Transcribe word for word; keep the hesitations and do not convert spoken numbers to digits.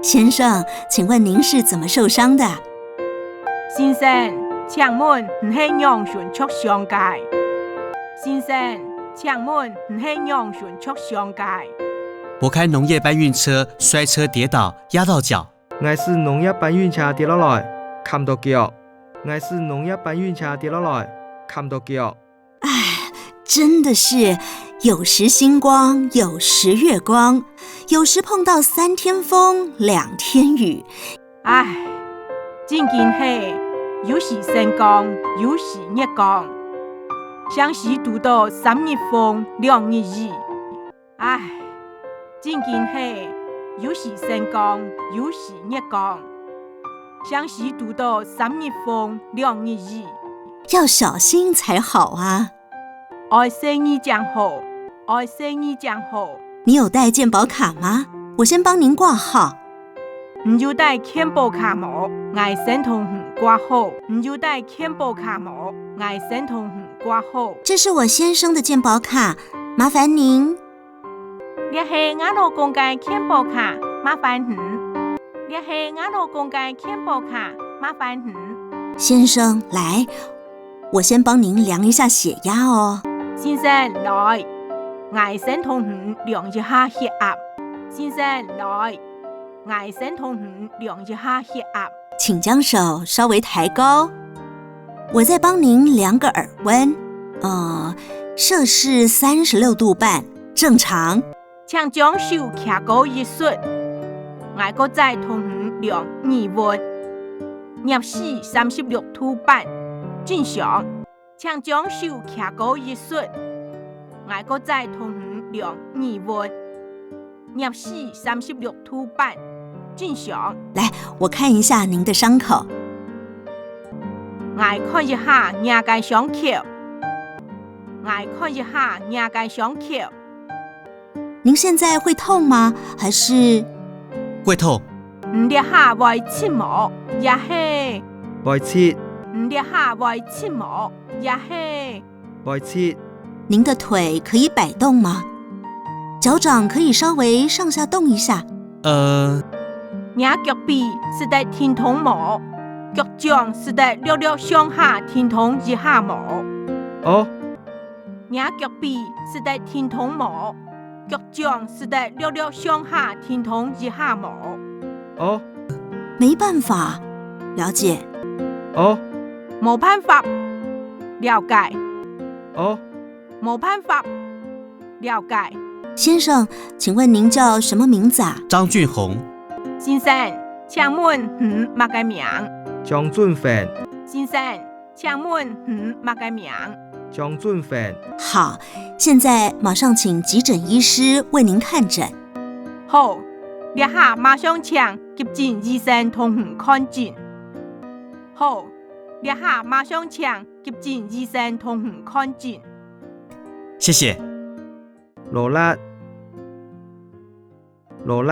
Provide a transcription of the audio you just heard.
先生，请问您是怎么受伤的？先生，请问你係仰般著傷个？先生，请问你係仰般著傷个？我开农业搬运车，摔车跌倒，压到脚。 𠊎駛農業搬運車跌落來，崁著腳。𠊎駛農業搬運車跌落來，崁著腳。唉，真的是有時星光，有時月光，有時碰到三天風，两天雨。唉，正經係有時星光，有時月光，成時堵著三日風，兩日雨。 唉，正經係有時星光，有時月光，成時堵著三日風，兩日雨。要小心才好啊。愛細義正好，愛細義正好。你有带健保卡吗？我先帮您挂号。你有帶健保卡無？𠊎先同你挂號。你有帶健保卡無？𠊎先同你挂號。这是我先生的健保卡，麻烦您。 這係𠊎老公个健保卡，麻煩你。這係𠊎老公个健保卡，麻煩你。先生，来，我先帮您量一下血压哦。先生，來，𠊎先同你量一下血壓。先生，來，𠊎先同你量一下血壓。请将手稍微抬高，我再帮您量个耳温，呃，摄氏三十六度半，正常。 請將手擎高一息，𠊎過再同你量耳溫，攝氏三十六度半，正常。請將手擎高一息，𠊎過再同你量耳溫，攝氏三十六度半，正常。来，我看一下您的伤口。𠊎看一下若个傷口。𠊎看一下若个傷口。 您现在会痛吗？还是……会痛。你這下會疾無？也係……會疾。你這下會疾無？也係……會疾。您的腿可以摆动吗？脚掌可以稍微上下动一下。呃……若腳髀使得停動無？腳掌使得略略上下停動一下無？哦。 若腳髀使得停動無？腳掌使得略略上下停動一下無？哦。没办法，了解。哦。無辦法，了解。哦。無辦法，了解。先生，请问您叫什么名字啊？张俊宏。先生，请问你麼个名？张俊宏。先生， 请问你么个名？张俊宏。好，现在马上请急诊医师为您看诊。好，这下马上请急诊医生同你看诊。好，这下马上请急诊医生同你看诊。谢谢。劳力，劳力。